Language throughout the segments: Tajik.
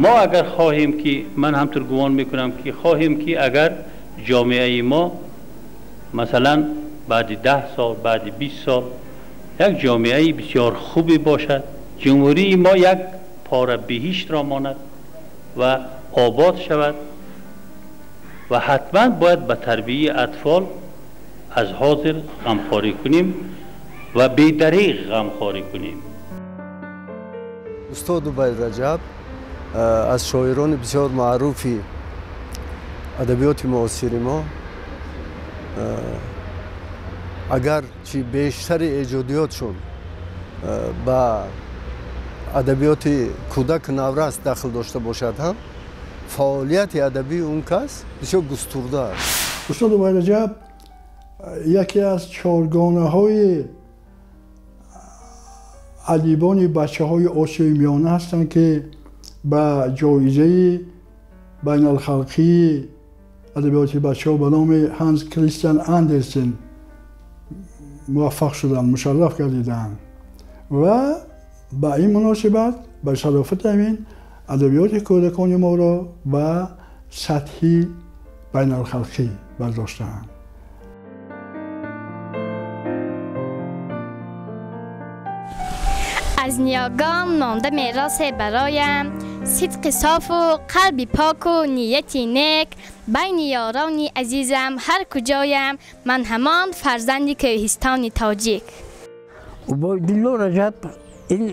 Мо агар хоҳем ки, ман ҳамтур гумон мекунам ки хоҳем ки агар ҷомеаи мо масалан баъди 10 сол, баъди 20 сол як ҷомеаи бисёр хубе бошад, ҷумҳурии мо як пора биҳиштро монад ва обод шавад ва ҳатман бояд ба тарбияи атфол аз ҳозир ғамхорӣ кунем ва бедареғ ғамхорӣ кунем. Устод Убайд Раҷаб аз шоирони бисёр маъруфи адабиёти муосири мо, агарчи бештари эҷодиётшон ба адабиёти кӯдак наврас дахл дошта бошад ҳам, фаъолияти адабии он кас бисёр густурда аст. Устод Убайд Раҷаб яке аз чоргонаҳои адибони бачаҳои Осиёи Миёна ҳастанд, ки ба ҷоизаи байналхалқии адабиёти бачаҳо ба номи Ҳанс Кристиан Андерсен муваффақ шуданд, мушарраф гардиданд ва ба ин муносибат ба шарофати ҳамин адабиёти кӯдакони моро ба сатҳи байналхалқӣ бардоштаанд. Аз ниёгон монда меросе бароям, сидқи софу қалби поку нияти нек, байни ёрони азизам ҳар куҷоям, ман ҳамон фарзанди кӯҳистони тоҷик. Убайдулло Раҷаб ин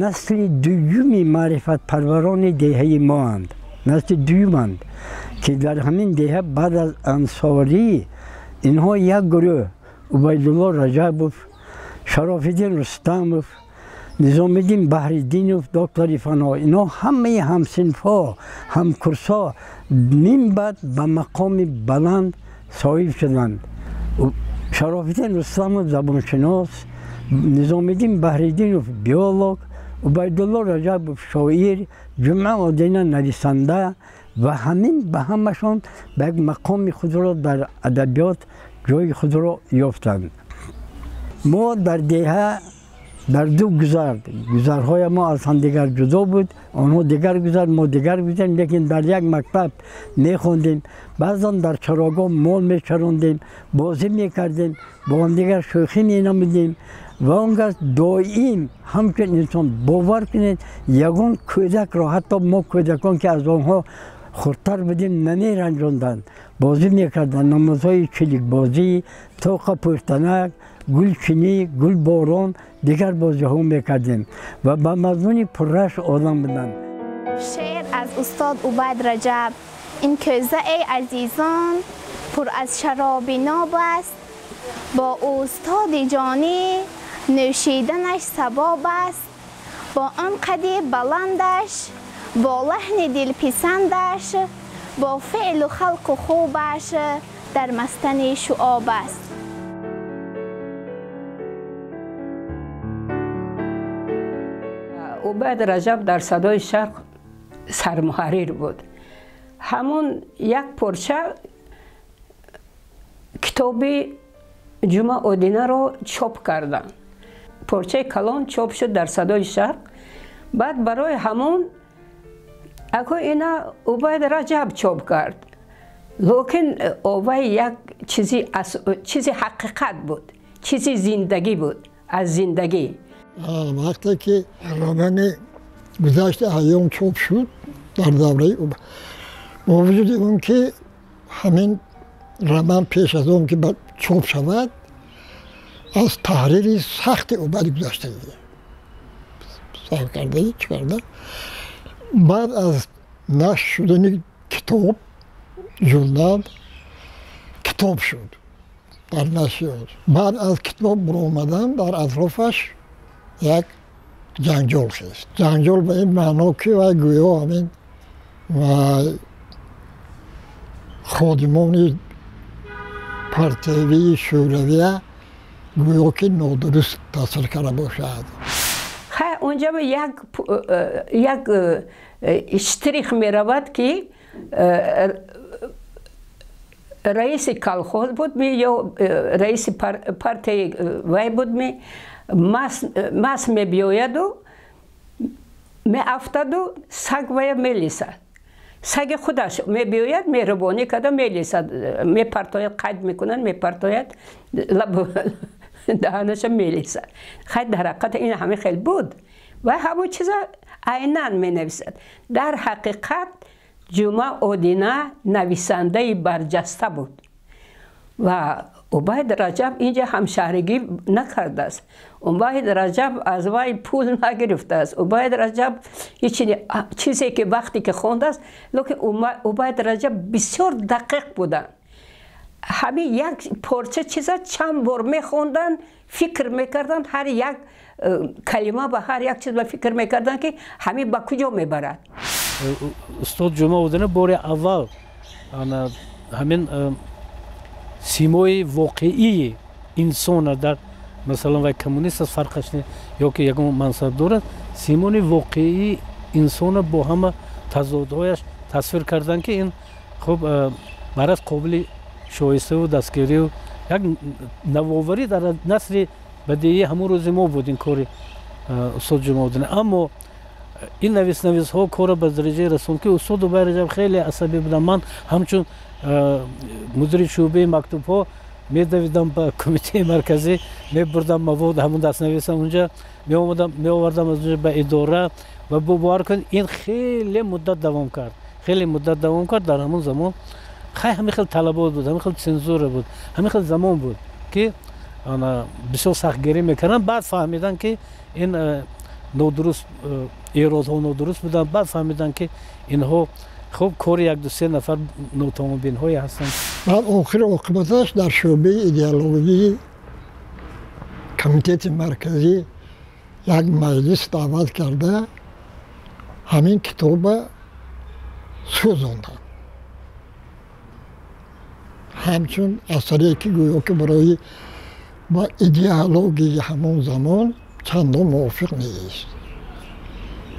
насли дуюми маърифатпарварони деҳаи моанд, насли дуюманд, ки дар ҳамин деҳа баъд аз Ансорӣ инҳо як гурӯҳ Убайдулло Раҷабов, Шарофиддин Рустамов, Низомиддин Баҳриддинов, доктори фано, инҳо ҳамаи ҳамсинфҳо, ҳамкурсҳо ним баъд ба мақоми баланд соҳиб шуданд. Шарофиддин Рустамов забоншинос, Низомиддин Баҳриддинов биолог, Убайдулло Раҷабов шоир, Ҷумъа Одина нависанда ва ҳамин ба ҳамашон ба як мақоми худро дар адабиёт ҷои худро ёфтанд. Мо дар деҳа дар ду гузар, гузарҳои мо аз ҳамдигар ҷудо буд, онҳо дигар гузар, мо дигар будем, лекин дар як мактаб мехондем. Баъзан дар чарогоҳ мол мечарондем, бозӣ мекардем, бо ҳамдигар шӯхӣ менамудем ва он кас доим ҳамчун инсон, бовар кунед, ягон кӯдакро, ҳатто мо кӯдакон ки аз онҳо хурдтар будем, намеранҷонданд, бозӣ мекарданд, намозҳои чиликбозӣ, тоқа пӯштанак, гулчинӣ, гулборон, дигар бозиҳо мекардем ва ба мазмуни пурраш одам буданд. Шеър аз устод Убайд Раҷаб. Ин кӯза, эй азизон, пур аз шароби ноб аст, бо устоди ҷонӣ нӯшиданаш савоб аст, бо он қади баландаш, бо лаҳни дилписандаш, бо феълу халқу хубаш дар мастани шуоб аст. Убайд Раҷаб дар Садои Шарқ сармуҳаррир буд. Ҳамон як порча китоби Ҷумъа Одинаро чоп карданд. Порчаи калон чоп шуд дар Садои Шарқ. Баъд барои ҳамон ако ина Убайд Раҷаб чоп кард. Лекин овай як чизи ҳақиқат буд, чизи зиндагӣ буд, аз зиндагӣ. Вақте ки романи гузашти айём чоп шуд дар давраи, бо вуҷуди он ки ҳамин роман пеш аз он ки чоп шавад аз таҳрири сахти Убайд гузаштагӣ сар кардаи чӣ карда, баъд аз нашр шудани китоб журнал китоб шуд дар нашриёт. Баъд аз китоб баромадан дар атрофаш як ҷанҷол хест. Ҷанҷол ба ин маъно ки вай гӯё ҳамин ходимони партиявии шӯравия гӯё ки нодуруст таъсир карда бошад. Хай, онҷа як штрих меравад, ки раиси колхоз буд ми ё раиси партияи вай буд ми, мас мебиёяду. Меафтаду саг вая мелисад. Саги худаш мебиёяд, меҳрубонӣ карда мелисад, мепартояд, қайд мекунад, мепартояд, даҳанаша мелисад. Хай дар ҳақиқат ин ҳамин хел буд ва ҳамон чиза айнан менависад. Дар ҳақиқат Ҷумъа Одина нависандаи барҷаста буд ва Убайд Раҷаб инҷа ҳамшаҳригӣ накардааст. Убайд Раҷаб аз вай пул нагирифтааст. Убайд Раҷаб чизе ки вақте ки хондааст, лекин Убайд Раҷаб бисёр дақиқ буданд. Ҳамин як порча чиза чанд бор мехонданд, фикр мекарданд, ҳар як калима ба ҳар як чиз ба фикр мекарданд, ки ҳамин ба куҷо мебарад. Устод Ҷумъа Одина бори аввал ҳамин симои воқеии инсона дар масалан вай коммунист аст, фарқаш не, ё ки ягон мансаб дорад, симони воқеии инсона бо ҳама тазодҳояш тасвир карданд, ки ин хуб бараз қобили шоиставу дастгирию як навоварӣ дар насри бадеии ҳамон рӯзи мо буд ин кори устод Ҷумъа Одина. Аммо ин нависнависҳо корро ба дараҷае расонд, ки устод Убайд Раҷаб хеле асабӣ буданд. Ман ҳамчун мудири шӯъбаи мактубҳо медавидам ба кумитаи марказӣ, мебурдам мавод ҳамон дастнависам унҷа, меомадам, меовардам аз унҷа ба идора. Ва бовар кунед, ин хеле муддат давом кард, хеле муддат давом кард. Дар ҳамон замон хай ҳамин хел талабот буд, ҳамин хел цензура буд, ҳамин хел замон буд, ки бисёр сахтгирӣ мекарданд. Баъд фаҳмиданд, ки ин нодуруст, эродҳо нодуруст буданд. Баъд фаҳмиданд, ки инҳо хуб кори як ду се нафар нотамомбинҳое ҳастанд. Баъд охири оқибаташ дар шӯъбаи идеологии комитети марказӣ як маҷлис даъват карда, ҳамин китоба сӯзонданд, ҳамчун асаре ки гӯё ки барои ба идеологияи ҳамон замон чандон мувофиқ нест.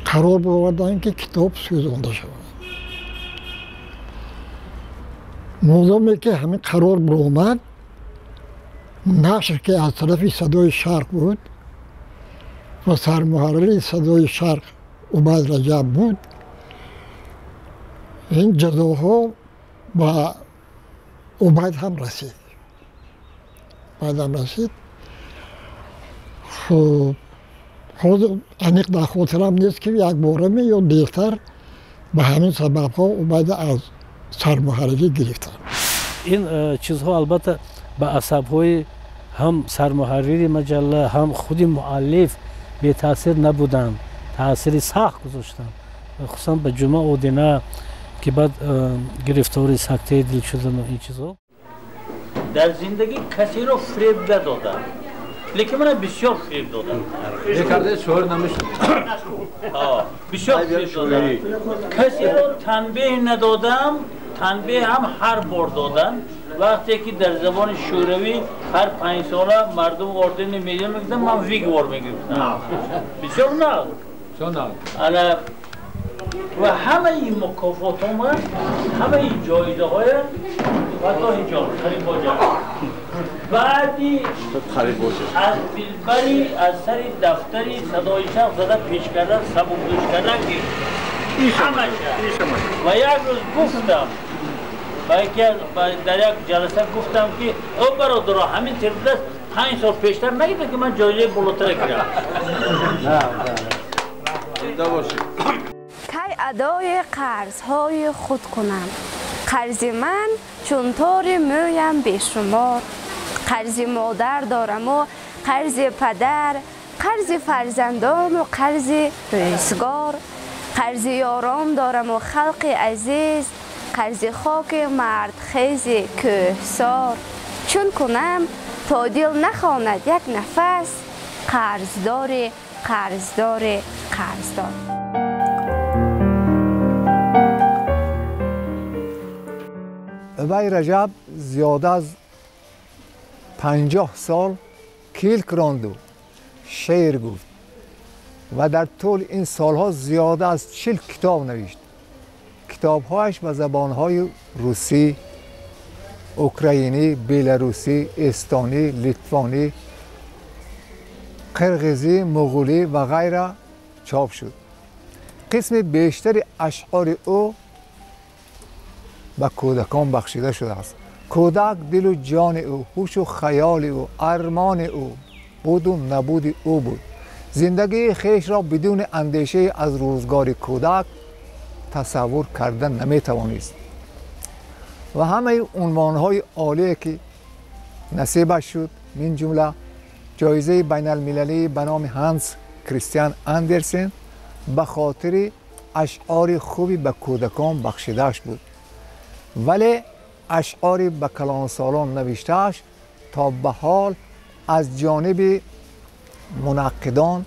Қарор бароварданд, ки китоб сӯзонда шавад. Модоме ки ҳамин қарор баромад, нашр ки аз тарафи Садои Шарқ буд ва сармуҳаррири Садои Шарқ Убайд Раҷаб буд, ин ҷазоҳо ба Убайд ҳам расид. Убайд ҳам расид. Хуб, ҳозир аниқ дар хотирам нест, ки якбораме ё дертар ба ҳамин сабабҳо Убайда аз сармуҳаррирӣ гирифтанд. Ин чизҳо албатта ба асабҳои ҳам сармуҳаррири маҷалла, ҳам худи муаллиф бетаъсир набуданд, таъсири сахт гузоштанд, хусусан ба Ҷумъа Одина, ки баъд гирифтори сактаи дил шудану ин чизҳо. Дар зиндагӣ касеро фиреб надодам, лекин мана бисёр фиреб додам. Шоир намешуд. Бисёр фиреб додам. Касеро танбеҳ надодам, танбеҳ ҳам ҳар бор додам. Вақте ки дар забони шӯравӣ ҳар 5 сола мардум ордени медал мегирифтанд, ман вигвор мегирифтам. Бисёр нағз. Ана ва ҳамаи мукофотҳома, ҳамаи ҷоизаҳоя Фаттоҳи ҷон Қарибоҷа баъди аз дилбари аз сари дафтари Садои Шарқ зада пеш кардан, сабукдӯш кардан, ки ҳамаша. Ва як рӯз гуфтам, дар як ҷаласа гуфтам, ки о бародаро, ҳамин тердаст 5 сол пештар нагирифта, ки ман ҷоизаи болотара гирам. Кай адои қарзҳои худ кунам? Қарзи ман чун тори мӯям бешумор. Қарзи модар дораму қарзи падар, қарзи фарзандону қарзи рӯзгор, қарзи ёрон дораму халқи азиз, қарзи хоки мардхези кӯҳсор. Чун кунам то дил нахонад як нафас, қарздори, қарздори, қарздор. Убайд Раҷаб зиёда аз 50 сол килк ронду шеър гуфт ва дар тӯли ин солҳо зиёда аз 40 китоб навишт. Китобҳояш ба забонҳои русӣ, украинӣ, беларусӣ, эстонӣ, литвонӣ, қирғизӣ, муғулӣ ва ғайра чоп шуд. Қисми бештари ашъори ӯ ба кӯдакон бахшида шудааст. Кӯдак дилу ҷони ӯ, ҳушу хаёли ӯ, армони ӯ буду набуди ӯ буд. Зиндагии хешро бидуни андешаи аз рӯзгори кӯдак тасаввур карда наметавонист ва ҳамаи унвонҳои олие ки насибаш шуд, мин ҷумла ҷоизаи байналмилалии ба номи Ҳанс Кристиан Андерсен, ба хотири ашъори хуби ба кӯдакон бахшидааш буд. Вале ашъори ба калонсолон навиштааш то ба ҳол аз ҷониби мунаққидон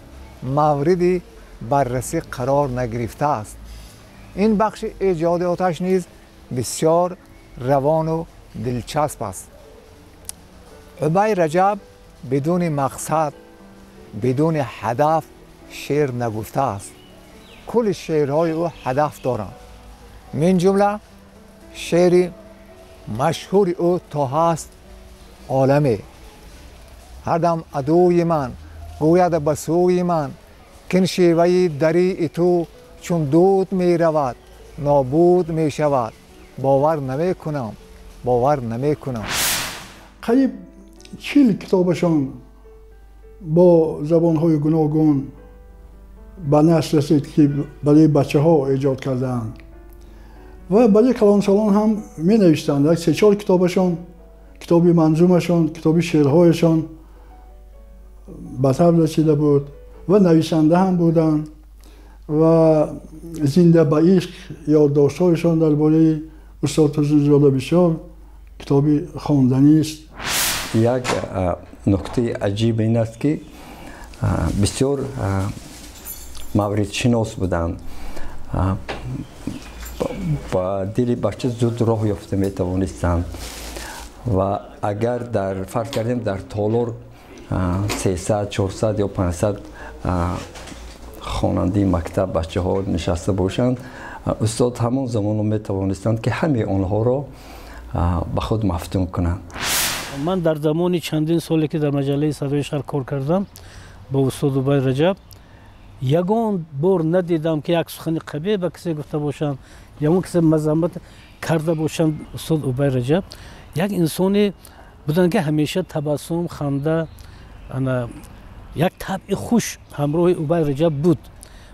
мавриди баррасӣ қарор нагирифтааст. Ин бахши эҷодиёташ низ бисёр равону дилчасп аст. Убай Раҷаб бидуни мақсад, бидуни ҳадаф шеър нагуфтааст. Кулли шеърҳои ӯ ҳадаф доранд. Мин ҷумла шеъри машҳури ӯ то ҳаст оламе. Ҳар дам адӯи ман гӯяд ба сӯи ман, кин шеваи дарии ту чун дуд меравад, нобуд мешавад. Бовар намекунам, бовар намекунам. Қариб 40 китобашон бо забонҳои гуногун ба нашр расид, ки барои бачаҳо эҷод кардаанд ва барои калонсолон ҳам менавиштанд. Як 3-4 китобашон, китоби манзумашон, китоби шеърҳояшон ба таб расида буд ва нависанда ҳам буданд ва зинда ба ишқ ёддоштҳояшон дар бораи устод Турсунзода бисёр китоби хонданист. Як нуктаи аҷиб ин аст, ки бисёр мавридшинос буданд, ба дили бача зуд роҳ ёфта метавонистанд ва агар дар фарз кардем дар толор 300, 400 ё 500 хонандаи мактаб бачаҳо нишаста бошанд, устод ҳамон замоно метавонистанд, ки ҳамаи онҳоро ба худ мафтун кунанд. Ман дар замони чандин соле, ки дар маҷаллаи Садои Шарқ кор кардам, бо устод Убайд Раҷаб ягон бор надидам, ки як сухани қабеҳ ба касе гуфта бошанд, ягон касе мазаммат карда бошанд. Устод Убайд Раҷаб як инсоне буданд, ки ҳамеша табассум, ханда, ана як табъи хуш ҳамроҳи Убайд Раҷаб буд.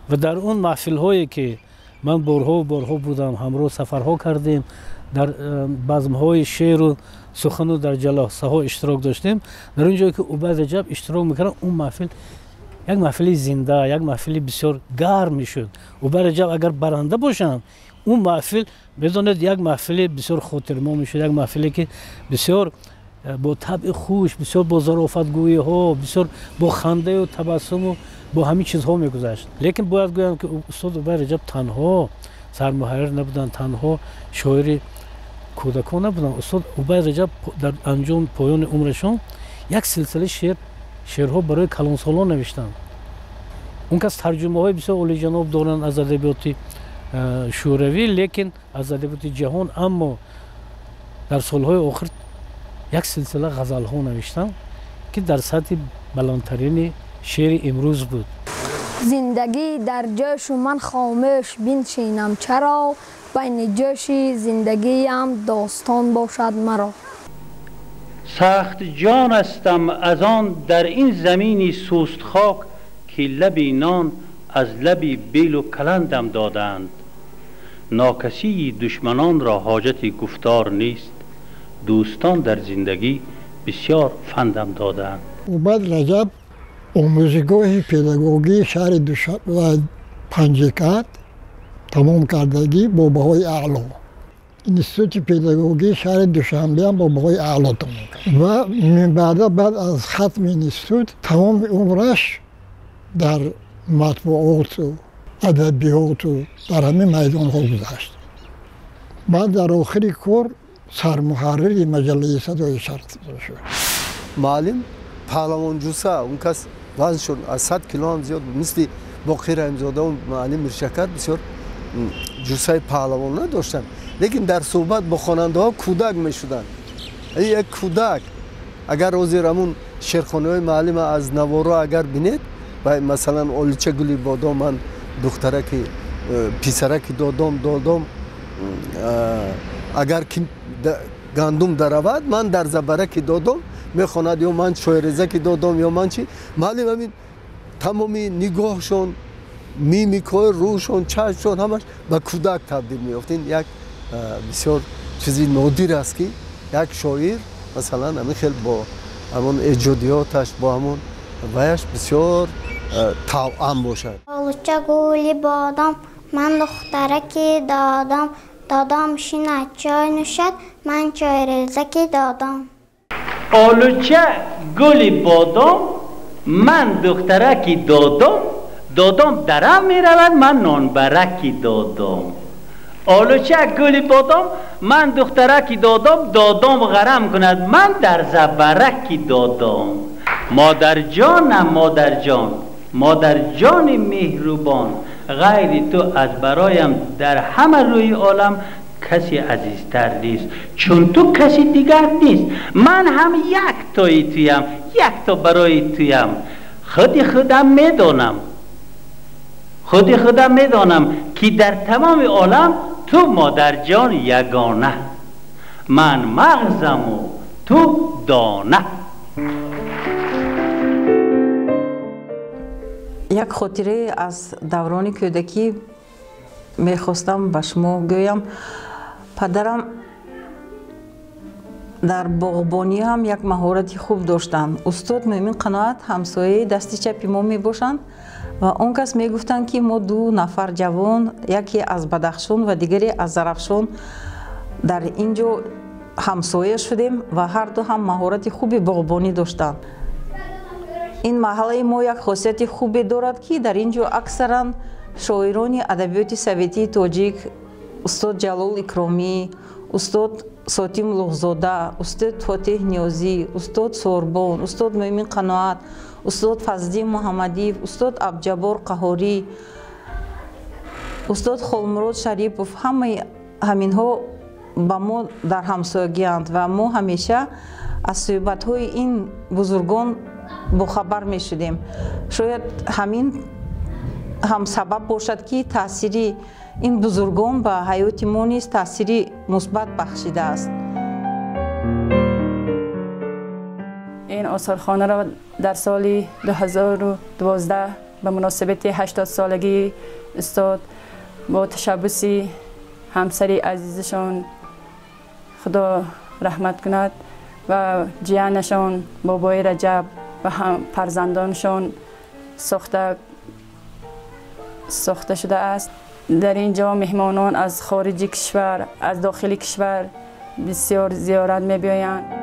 Ва дар он маҳфилҳое, ки ман борҳо борҳо будам, ҳамроҳ сафарҳо кардем, дар базмҳои шеъру сухану дар ҷаласаҳо иштирок доштем, дар он ҷое ки Убайд Раҷаб иштирок мекард, он маҳфил як маҳфили зинда, як маҳфили бисёр гарм мешуд. Убайд Раҷаб агар баранда бошанд, он маҳфил, медонед, як маҳфили бисёр хотирмо мешуд, як маҳфиле ки бисёр бо табъи хуш, бисёр бо зарофатгӯиҳо, бисёр бо хандаю табассуму бо ҳамин чизҳо мегузашт. Лекин бояд гӯям, ки устод Убайд Раҷаб танҳо сармуҳаррир набуданд, танҳо шоири кӯдакон набуданд. Устод Убайд Раҷаб дар анҷом поёни умрашон як силсила шеърҳо барои калонсолон навиштанд. Он кас тарҷумаҳои бисёр олиҷаноб доранд аз адабиёти шӯравӣ, лекин аз адабиёти ҷаҳон, аммо дар солҳои охир як силсила ғазалҳо навиштанд, ки дар сатҳи баландтарини шеъри имрӯз буд. Зиндагӣ дар ҷӯшу ман хомӯш биншинам чаро, байни ҷӯши зиндагиям достон бошад маро. Сахт ҷон ҳастам аз он дар ин замини сустхок, ки лаби нон аз лаби белу каландам доданд. Нокасии душманонро ҳоҷати гуфтор нест, дӯстон дар зиндагӣ бисёр фандам доданд. Убайд Раҷаб омӯзгоҳи педагогии шаҳри Панҷакент тамом кардагӣ бо баҳои аъло. Институти педагогии шаҳри Душанбеам бо баҳои аъло тамом кард ва минбаъда баъд аз хатми институт тамоми умраш дар матбуоту адабиёту дар ҳамин майдонҳо гузашт. Баъд дар охири кор сармуҳаррири маҷаллаи Садои Шарқ шуд. Муаллим паҳлавонҷуса, он кас вазншон аз 100 кило ҳам зиёд буд, мисли Боқир Раҳимзода ва муаллим Миршакар бисёр ҷуссаи паҳлавона доштанд, лекин дар суҳбат бо хонандаҳо кӯдак мешуданд. Як кӯдак агар ҳозир ҳамун шеърхонаҳои муаллима аз наворо агар бинед, масалан, Олича гули бодом, ман духтараки Писараки додом, додом агар ки гандум даравад, ман дар забараки додом мехонад, ё ман чойрезаки додом, ё ман чи. Муаллим ҳамин тамоми нигоҳшон, мимикҳои рӯшон, чашмшон ҳамаш ба кӯдак табдил меёфт. Ин як бисёр чизи нодир аст, ки як шоир масалан ҳамин хел бо ҳамон эҷодиёташ, бо ҳамон ваяш бисёр тавъам бошад. Олуча гули бодом, ман духтараки додом, додом шинад чой нӯшад, ман чойрезаки додом. Олуча гули бодом, ман духтараки додом, додом дарам меравад, ман нонбараки додом. Олуча гули бодом, ман духтараки додом, додом ғарам кунад, ман дар забараки додом. Модарҷонам, модарҷон, модарҷони меҳрубон, ғайри ту аз бароям дар ҳама рӯи олам касе азизтар нест, чун ту каси дигар нест. Ман ҳам яктои туям, якто барои туям. Худи худам медонам, худи худам медонам, ки дар тамоми олам ту модарҷон ягона, ман мағзаму ту дона. Як хотирае аз даврони кӯдакӣ мехостам ба шумо гӯям. Падарам дар боғбонӣ ҳам як маҳорати хуб доштанд. Устод Мӯмин Қаноат ҳамсояи дасти чапи мо мебошанд ва он кас мегуфтанд, ки мо ду нафар ҷавон, яке аз Бадахшон ва дигаре аз Зарафшон, дар ин ҷо ҳамсоя шудем ва ҳарду ҳам маҳорати хуби боғбонӣ доштанд. Ин маҳаллаи мо як хосияти хубе дорад, ки дар ин ҷо аксаран шоирони адабиёти советии тоҷик, устод Ҷалол Икромӣ, устод Сотим Луғзода, устод Фотеҳ Ниёзӣ, устод Сорбон, устод Мӯмин Қаноат, устод Фазлиддин Муҳаммадиев, устод Абдуҷаббор Қаҳорӣ, устод Холмурод Шарипов, ҳамаи ҳаминҳо ба мо дар ҳамсоягианд ва мо ҳамеша аз суҳбатҳои ин бузургон бохабар мешудем. Шояд ҳамин ҳам сабаб бошад, ки таъсири ин бузургон ба ҳаёти мо низ таъсири мусбат бахшидааст. Ин осорхонаро дар соли 2012 ба муносибати 80-солагии устод бо ташаббуси ҳамсари азизашон, Худо раҳмат кунад, ва ҷиянашон Бобои Раҷаб ва фарзандонашон сохта шудааст. Дар ин ҷо меҳмонон аз хориҷи кишвар, аз дохили кишвар бисёр зиёрат мебиёянд.